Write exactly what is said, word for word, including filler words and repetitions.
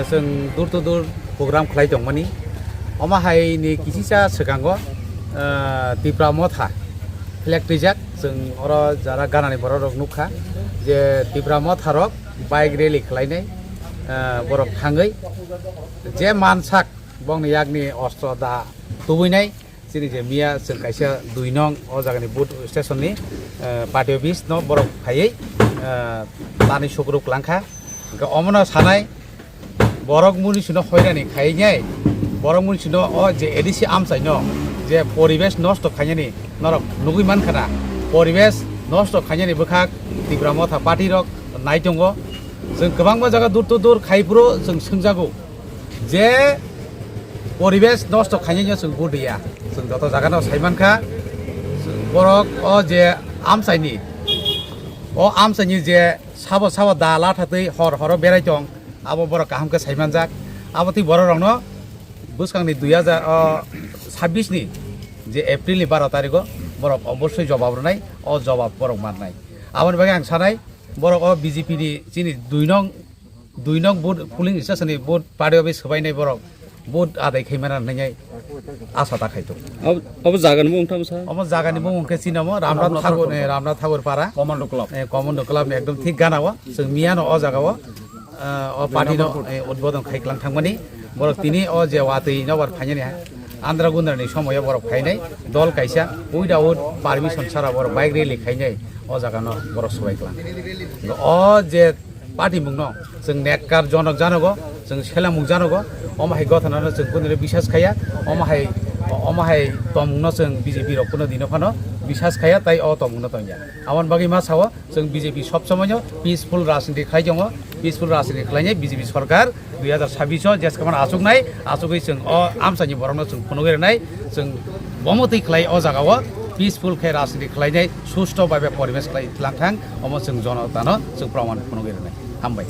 Chwng door to door program khlai tongmani. Omo hai ni kisisa swkango, ah, Tipra Motha flag twijak. Chwng oro jara ganani borok rok nukha je Tipra Motha rok bike rally khlainai, ah, borok thangwi je mansak bongni yakni ostro da tubui nai. Chini je miya chwng kaisa dui nong o jagani booth station ni, eh, party office no borok phaiwi, eh, tani sukruk langkha. Hwnkhe omono sanai borok muni sino hoirani khainai, borok muni sino o je A D C amchai no je poribesh nosto khainani norok nugui mankha na, poribesh nosto khainani bwkhak Tipra Motha party rok nai tongo. Chwng kwbangma jaga door to door khai phuru chwng swngjago. Je poribesh nosto khainai no chwng bud ya, chwng joto jaga no sai mankha. Borok o je amchaini, o amchaini je sabo sabo da lathatwi hor horo berai tong, abo borok kaham khe sai manjak. Abo twi borok rok no bwskang ni dui hajar o sabbish ni je April ni baro tarikh o borok obosoi jobab rwnai, o jobab borok mannai. Aboni bagwi ang sanai, borok o B J P ni chini dui nong, dui nong booth polling station ni booth party office swbainai borok booth adai khaimana hinwi asa ta khaito. Abo, abo jaga ni mung tamo sa? Omo jaga ni mung khe chini omo Ramnath Thakur, eh, Ramnath Thakur para. Commando Club. Eh, Commando Club ni ekdom thik gana o. Chwng miya no o jaga o, eh, o party no, eh, udbodon khai klang thangmani. Borok tini o je watwi nobar phainani ha. Andra gundra ni somoyo borok phainai. Dol kaisa without permission sara borok bike rally khainai o jaga no borok swbai klang. O je party mungno chwng nekkar jonok janogo, chwng selamung janogo, omo hai gothanano chwng kunui bisas khaiya, omo hai, omo hai tongmungno chwng B J P rok kuno dino phano bisas khaiya, tai o tongmungno tongya. Aboni bagwi ma sao, chwng B J P sob somoino peaceful rajniti khlai tongo, peaceful rajniti khlainai B J P sorkar dui hajar sabbish o jeskaman achuknai, achugwi chwng o amchaini borokno chwng phunugwi rwnai, chwng bomotwi khlai o jagao peaceful khe rajniti khlainai, susto baibe poribesh khlai tlang thang, omo chwng jonotano chwng proman phunugwi rwnai. Hambai.